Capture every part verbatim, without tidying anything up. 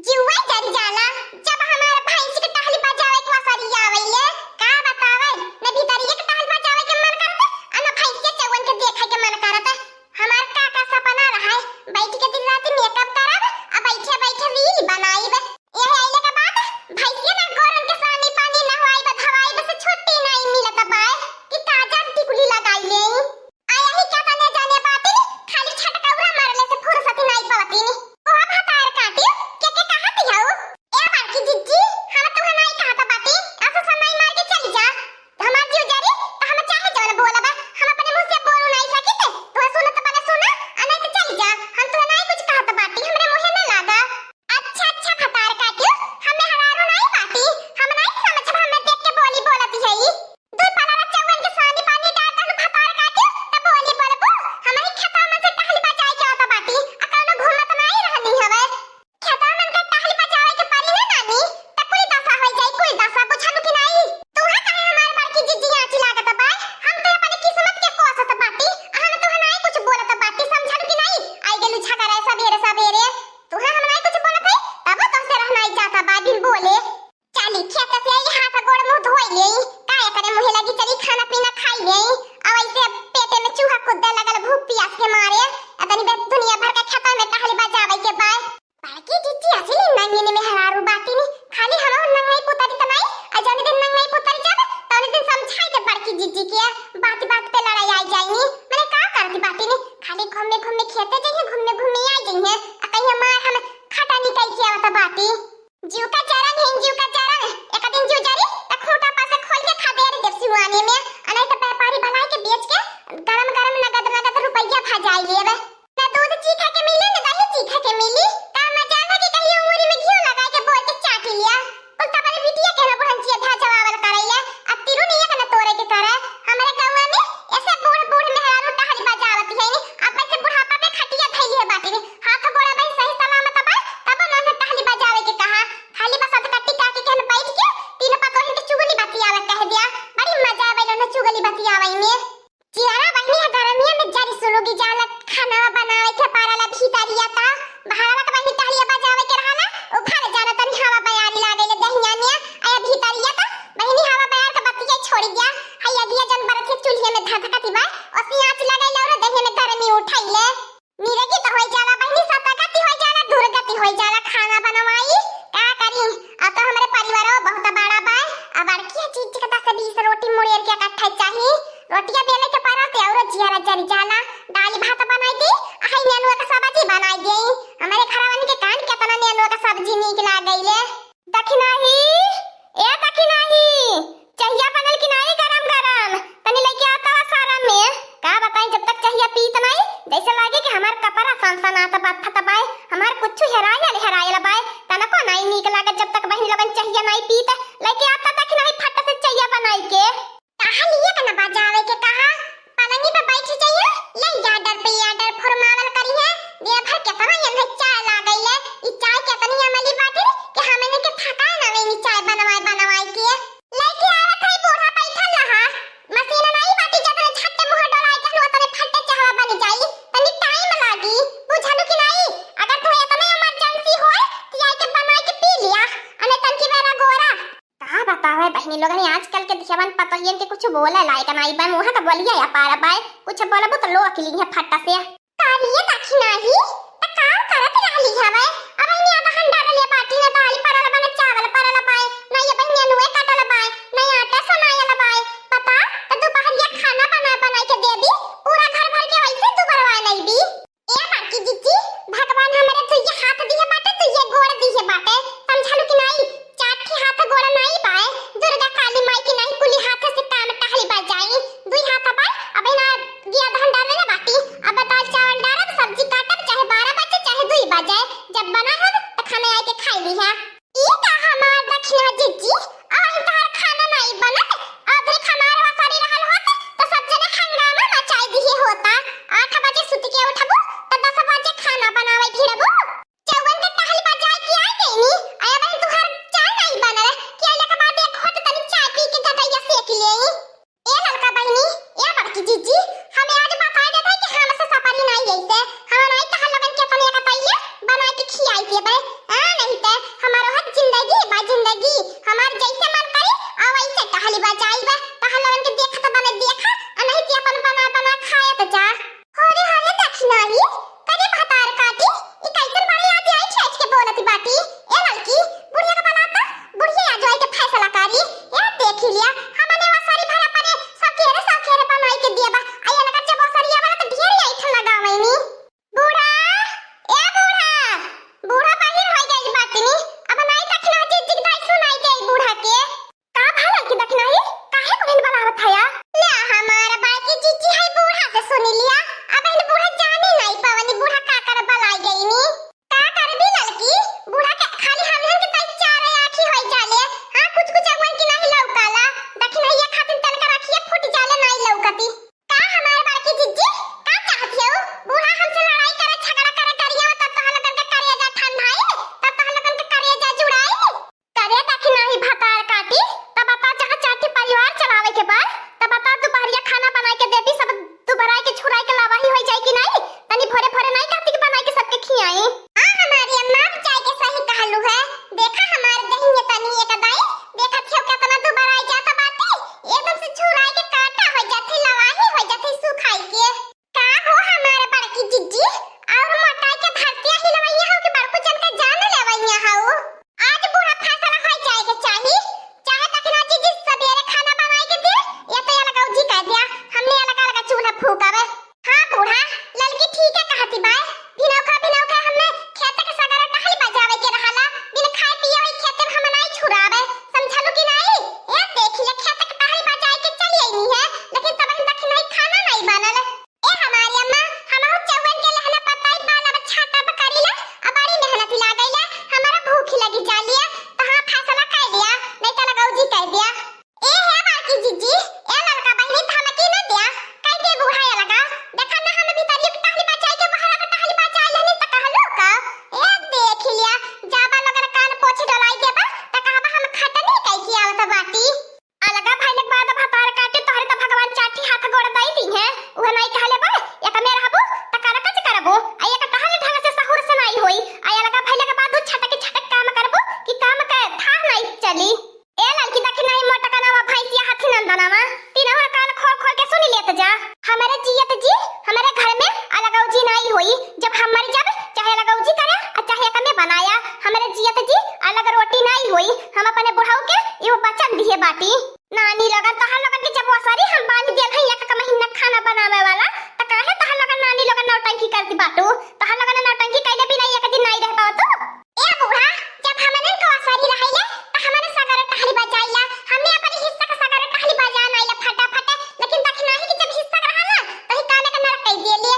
जिउवा जरि जाला, जब हमार भैंसी के टहली बजावे के वसरी आवैले। का बतावे, न भीतरिया के टहल बजावे के मन करत, आ न भैंसिया चौवन के देखे के मन करत। हमार का का सपना रहा है, बैठ के दिन रात मेकअप करब, आ बैठे बैठे रील बनाइब। यह आइले के बाद भैंसिया ना गोरन के सानी पानी नहवाइब, धवाइब से छुट्टी नाई मिलत बाय कि का जान टिकुली लगाई लेई। आ यही का तने जाने बाटिन, खाली छटकौरा मारले से फुर्सत नाई पावतिन। ओह भतार काटियो, के के कहत हऊ? ए बड़की जिज्जी, हम तुहे नाई कहत बाटी, असो समय मार के चली जा। हमार जीव जरी, त हम चाहे जवन बोलब, हम अपने मुँह से बोलू नाई सकित, तुहे सुनत बने सुना, आ नाई त चली जा, हम तुहे नाई कुछ कहत बाटी, हमरे मुँहे न लागा। अच्छा, अच्छा, भतार काटियो, हम मेहरारू नाई बाटी, हम नाई समझब, हमें देख के बोली बोलत हई। दुई पलावा चौवन के सानी पानी डार दहनु भतार काटियो, त बोली बोलबू, हमही खेतवा मन से टहली बजाई के आवत बाटी, आ कौनो घूमत नाई रहनी हवे। खेतवा मन के टहली बजावे के परी ना नानी, त कुल दशा होई जाई, कुल दशा, बुझलू कि नाई? तुहे काहे हमार बड़की जिज्जी आँची लागत बा? हम तो अपने किस्मत के कोसत बाटी, आ हम तुहे नाई कुछ बोलत बाटी, समझलू कि नाई? आई गेलू झगड़ा सबेरे सबेरे, तुहे हम नाई कुछ बोलत हई, तबो तोहसे रहनाई जाता बा बिन बोले। चली खेत से आई, हाथ गोड़ मुँह धोई लेई, का एकरे मुँहे लगी, चली खाना पीना खाई लेई। अब ऐसे पेटे में चूहा कूदे लगल भूख पियास के मारे। अतनी बे दुनिया भर के खेतवा में टहली बजावे के बाय। बड़की जिज्जी असली नंगिनी मेहरारू बाटिनी, खाली हम नंगई पुतरी त नाई, आ जौने दिन नंगई पुतरी जब, तौने दिन समझाई दे बड़की जिज्जी के, बात बात पे लड़ाई आई जाइनी। मने का करती बाटिनी, खाली घूमे घूमे खेते जइहे, घूमे घूमे आई जइहे, आ कहीं मार हम खटा निकाल के आवत बाटी। जीव का जरन है, जीव का जरन। एक दिन जीव जरी, त खूंटा पर से खोल के खदेड़ देब सिवाने में। आ नहीं त व्यापारी बनाई के बेच के गरम गरम नगद नगद रुपया भजाई लेब। न दूध चीखा के मिले, न दही चीखा के मिली। का मजाल है कि कहीं उंगली में घी लगा के बोर के चाटी लिया। कुल तबले बिटिया के ना बुढ़ंचिया भजवावल करैया। आ तिरु निया के न तोरे के करे। हमरे गौवा में ऐसे बूढ़ बूढ़ मेहरारू टहली बजावत है नी। अब से बुढ़ापा में खटिया धैली है बाटी नी। हाथ गोड़ा भाई सही सलामत बा, तब ना टहली बजावे के कहा। खाली बस अधकट्टी काके कहन बैठ के तीन पतोहिन के चुगली बतियावे कह दिया। बड़ी मजा आवे लोग चुगली बतियावे में। जियारा बहिनी है गरमिया में जरी सुलुगी जाला, खाना बनावे के पारला भीतरिया ता। बहारवा के बहिनी टहलिया बजावे के रहला, उफान जाना तनी हवा बयारी लागे ले दहिया में। आया भीतरिया ता बहिनी हवा बयार के बतिया छोड़ी दिया। है अगिया जन बरत के चूल्हे में धधकती बा, ओसी आँच लगे ले और दहिया में गर्मी उठाई ले। निरगति होई जाला बहिनी, सतगति होई जाला, दुर्गति होई जाला, खाना बनवाई का करी। अब तो हमरे परिवारो बहुत बड़ा बा, अब बड़की चीज के दस बीस रोटी मुड़ेर के इकट्ठा चाही। रोटिया बेले के पड़ल ते औरो जियारा जरी जाला। दाल भात बनाई दी, आ हई नेनुआ के सब्जी बनाई दी। हमरे घरवन के कान केतना नेनुआ के सब्जी नीक लागैले। दखिनाही, ए दखिनाही, चहिया बनल कि नाई गरम गरम? तनी लइके आ तवा सारा में। का बताई, जब तक चहिया पीत नाई, जैसे लागे कि हमार कपड़ा सनसनात बा, फत बाय, हमार कुछ हेरायल हेरायल बाय, तनको नाई नीक लागत जब तक बहिन लोगन चहिया नाई पीत। लइके आ त दखिनाही फट से चहिया बनाई के। कहा लिए के न बजावे के कहा, पलंगी पे बैठ जाइए, ले याडर पे याडर फुरमावल करी है। दिन भर केतना यन्हे चाय लागैले, ई चाय केतनी अमली बाटे कि हमने के थकाए ना वेनी चाय बनवाए बनवाए के। लइके आवत है बूढ़ा बैठल रहा, मशीन नाई बाटी जतने झट्टे मुँह डोलाई कहनु ओतने फट्टे चाहवा बन जाई, तनी टाइम लागी, बुझलू कि नाई? अगर तुम्हें इतने इमरजेंसी होए तो आई के बनाई के पी लिया, अने तनकी बेरा गोरा। का बतावे बहिनी लोगन, आजकल के धियावन पतोहियन के कुछ बोले लायक नाई बा, मुँह के बोलिया या पार बाय, कुछ बोलबू तो लोक ली है फट्टा से। कालिए दखिनाही, त काम करत रहली हवे, अब इन्हें आधा घंटा ले बाटी न दाल परल बा, न चावल परल बाय, न ये बहिनिया नुए काटल बाय, न आटा सनायल बाय, पता त दोपहरिया खाना बना बनाई के दे दी, पूरा घर भर के वैसे दुबरवा नहीं दी। ए बड़की जिज्जी, भगवान हमरे दुइये हाथ दिहे बाटे, दुइये गोड़ दिहे बाटे, समझलू कि नाई? चार ठे हाथ गोड़ नाई बाए, दुर्गा काली माई की नाई कुली हाथ से काम टहली बजाई। दुई हाथ बाए, अबे ना गिया धान डाले ना बाटी, अब दाल चावल डालब, सब्जी काटब, चाहे बारह बजे, चाहे दुई बजे, जब बना हो त खाना आए के खाई लिहा। ई का हमार दखिना जिज्जी, अबहिन तोहार खाना नाई बनत, अदरिक हमार वसारी रहल होत, त सब जने हंगामा मचाई दिहे होता। आठ बजे सुत के उठबू, त दस बजे खाना बनावे भिड़बू। चौवन के टहल बजाए के आ गईनी, आ अबहिन तोहार चाय नाई बनल, कि अइला के बाद एक घोट तनी चाय पी के गटैया सेक लेई। ए ललका बहिनी, ए बड़की जिज्जी, हमें आज बताए देत है कि हमसे सपरी नाई ऐसे, हम नाई तहर लोगन के तनी एक तैया बनाए के खियाई के बे, आ नहीं ते। बोलती बाटी, ए ललकी, बुढ़िया के बला त, बुढ़िया आज आई के फैसला करी। ए देखी लिया, हमने ओसरी भरा परे, सब केरे, सब केरे बनाई के दिया बा। आ ये लगा जब ओसरिया वाला त ढेर आई ठन लगावैनी। बूढ़ा, ए बूढ़ा, बूढ़ा बाहिर होई गइल बाटिनी। अब नाई दखिना जिज्जी के दाई सुनाई दे बूढ़ा के। का भा ललकी दखिना ही? काहे बहिन बलावत हया? ले हमार बड़की जिज्जी है बूढ़ा से सुनी लिया। अब इन बूढ़ा जाने नाई पवनी बूढ़ा का कर बलाई गईनी। का करबी ललकी? बूढ़ा के खाली हमहन के ताई चार आँखी होई जाले। हाँ, कुछ कुछ अगुवन की नाई लौकाला। दखिनहिया खातिन तनका रखिए फूट जाले नाई लौकती। का हमार बड़की जिज्जी, का चाहत हऊ? बूढ़ा हमसे लड़ाई करे, झगड़ा करे, गरियावे, तब तोहर लोगन के करेजा ठंडाई, तब तोहर लोगन के करेजा जुड़ाई। करे दखिनही भतार काटी, तब बता जहाँ चाटी परिवार चलावे के बा, तब बता दुपहरिया खाना बनाई के देबी, सब दुबराई के छुड़ाई के लावाही होई जाई कि नाई? तनी भोरे भोरे नाई कहती कि बनाई के सबके खियाई। हाँ हमारी अम्मा, अब जाए के सही कहलू है। देखा हमार दहिने तनी एक दाई, देखत हो केतना दुबराई जात बाटी, एकदम से छुड़ाई के काटा हो जात है, लवाही हो जात है सुखाई के। का हो हमार बड़की जिज्जी, और मोटाई के धरतिया हिलवैया हो कि बड़कू जन के जान लेवैया हो? आज बूढ़ा फैसला हो जाए के चाही, चाहे दखिना जिज्जी सबेरे खाना बनाए के दे, या तो अलगौजी कर दिया, हमने अलग अलग चूल्हा फूकब। हाँ बूढ़ा, ललकी ठीक है कहती बाय, भिनौखा भिनौखा हमने खेत के सगरे टहल बजावे के रहला, बिन खाए पिए वही खेत में हम नाई छुड़ावे, समझलू कि नाई? ए देख ले खेत के टहल बजाए के चली आईनी है, लेकिन तब हम दखिना खाना नाई बनल। ए हमारी अम्मा, हमहू चौवन के लहना पताई बाल अब छाता पर करीला, अब बड़ी मेहनत लागैला, हमारा भूख लगी जालिया, तो हाँ फैसला कर लिया, नहीं तो लगौजी कर दिया। ए हे बड़की जिज्जी, ए ललका बहिनी धमकी न दिया, कह दे बूढ़ा ये लगा, देखा ना हम भीतरिया के टहली बचाई के बहरा के टहली बचाई लेनी तो कहलू का? ए देख लिया, जाबा लगन कान पोछ डोलाई देबा, त कहबा हम खटनी कह के आवत बाटी। अलगा भइले के बाद भतार काटी तोहरे त भगवान चाटी हाथ गोड़ दई दी है। उहे नाई कहले बा, एक में रहबू त करकच करबू, आ एक टहल ढंग से सहूर से नाई होई। आ अलगा भइले के बाद उ छटक छटक काम करबू कि काम के थाह नाई चली। ए ललकी दखिनही मोटकनवा भैंसिया हाथी नंदनवा, तीनों कान खोल खोल के सुन लेत जा। हमरे जियत जी, हमरे घर में अलगौजी नाई होई। जब हम मर जाब, चाहे अलगौजी करे, आ चाहे एक में बनाया, हमरे जियत जी अलग रोटी नाई होई। हम अपने बुढ़ऊ के इहो वचन दिए बाटी। नानी लोगन, तोहर लोगन के जब ओसरी हम बांध दियल हई एक, एक महीना खाना बनावे वाला, त काहे तोहर लोगन नानी लोगन नौटंकी करती बाटू? तोहर लोगन नौटंकी कइले बिना एक दिन नाई रह पावत तू। ए बूढ़ा, जब हमनन के ओसरी रहइले, त हमने सगरे टहली बजाइला, हमने अपने हिस्सा के सगरे टहली बजा नाइला फटाफट, लेकिन दखिनही के जब हिस्सा रहल ना, त ही कामे के नरक कइ दिए।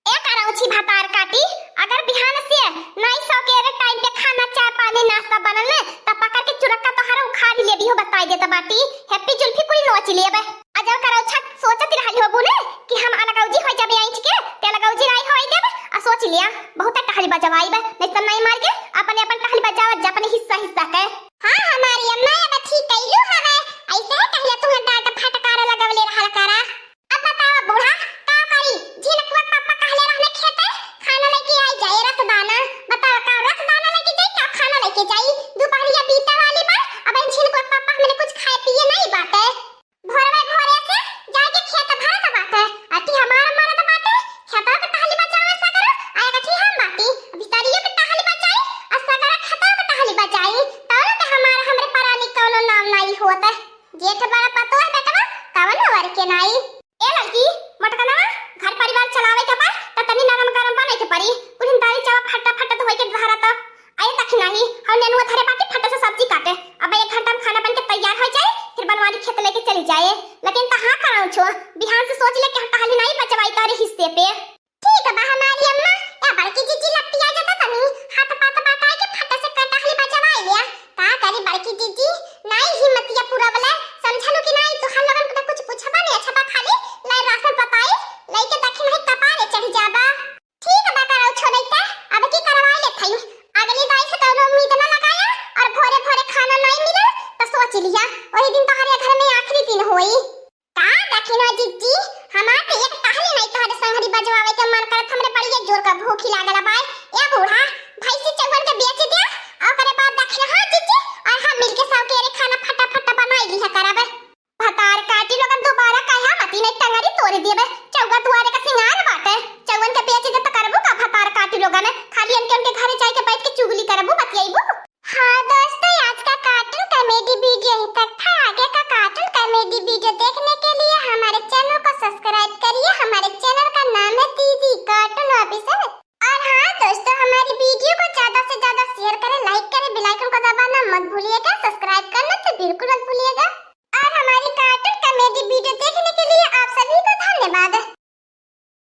ए करौछी भतार काटी, अगर बिहान से नाई सौकेरे टाइम पे खाना, चाय, पानी, नाश्ता बनल न, त पकड़ के चुरक्का तोहरा उखाड़ लेबी हो, बताई देत बाटी। हेप्पी जुल्फी कुल नोच लेबे। अजर करौछा सोचत रहली होबू ने कि हम अलगौजी हो जाबे ऐंठ के, ते अलगौजी नाई होई देबे। आ सोच लिया, बहुत टहली बजवाई बे, नहीं त नाई मार के अपने अपन टहली बजावत जा, अपने हिस्सा हिस्सा के। हाँ, हमारी अम्मा, अब ठीक कइलू हवे, ऐसे ही पहले तुम्हें डांट फटकार लगवले रहल करा। अब बतावा बूढ़ा, का करी? झिनकुआ के पापा कहले रहने खेते, खाना लेके आई जाए रसदाना। बतावा का रसदाना लेके जाई, का खाना लेके जाई? दुपहरिया बीते वाली बा, अब इन झिनकुआ के पापा हमने कुछ खाए पिए नहीं बाटे। भोरवे भोरे से जाके खेत भरत बाटे, अति हमार मरद बाटे, खेतवा के टहली बचावे सगरा, आ एक अथी हम बाटी, भितरियो के टहली बचाई, आ सगरा खेतवा के टहली बचाई, तौले पे हमार हमरे परानी कौनो नाम नहीं होत। जेठ बड़ा पतोह बेटवा, कवन वर के नाई। ए लड़की, मोटकनवा, घर परिवार चलावे के बा, त तनी नरम गरम बने के पड़ी। कुल दारी चावा फट्टा फट्टा धोए के धरा त। आए तक नाही, हम नेनुआ धरे बाटी फट्टा से सब्जी काटे। अब एक घंटा में खाना बन के तैयार हो जाए, फिर बनवारी खेत लेके चली जाए। लेकिन त हाँ कराऊं छो, बिहान से सोच ले कि हम टहली नहीं बचवाई तारे हिस्से पे। ठीक बा हमारी अम्मा, या बड़की जीजी लपटिया जाता तनी, हाथ पात बाटाए के फट से कटहली बजवाई लिया। का करी बड़की जीजी, नाई हिम्मतिया पूरा वाला, समझलू कि नाई, तोहर लोगन के कुछ पूछबा नहीं, अच्छा बा खाली लाई राशन बताई, लइके दखिन है कपारे चढ़ जाबा। ठीक बा करौ छोड़ैता, अब की करवाई ले थई, अगली दाई से कौनो उम्मीद न लगाया, और भोरे भोरे खाना नहीं मिलल तो सोच लिया, वही दिन तोहरे घर में आखिरी दिन होई। का दखिनो जिज्जी, हमार त एक टहली नहीं तोहरे संगरी बजवावे के मन करत, हमरे बड़िए जोर का भूखी लागल बाय। ए बूढ़ा, भैंसी चौवन के बेच दे, आ ओकरे बाद दखिनो, हाँ जिज्जी, और हम मिलके सब के रे खाना फटाफट बनाई लिहा करब। भतार काटी लोगन दोबारा कहा मती नहीं टंगरी तोड़ देबे, चौवा दुआरे का सिंगार बाटे, चौवन के बेच दे त करबू का भतार काटी लोगन, खाली इनके उनके घरे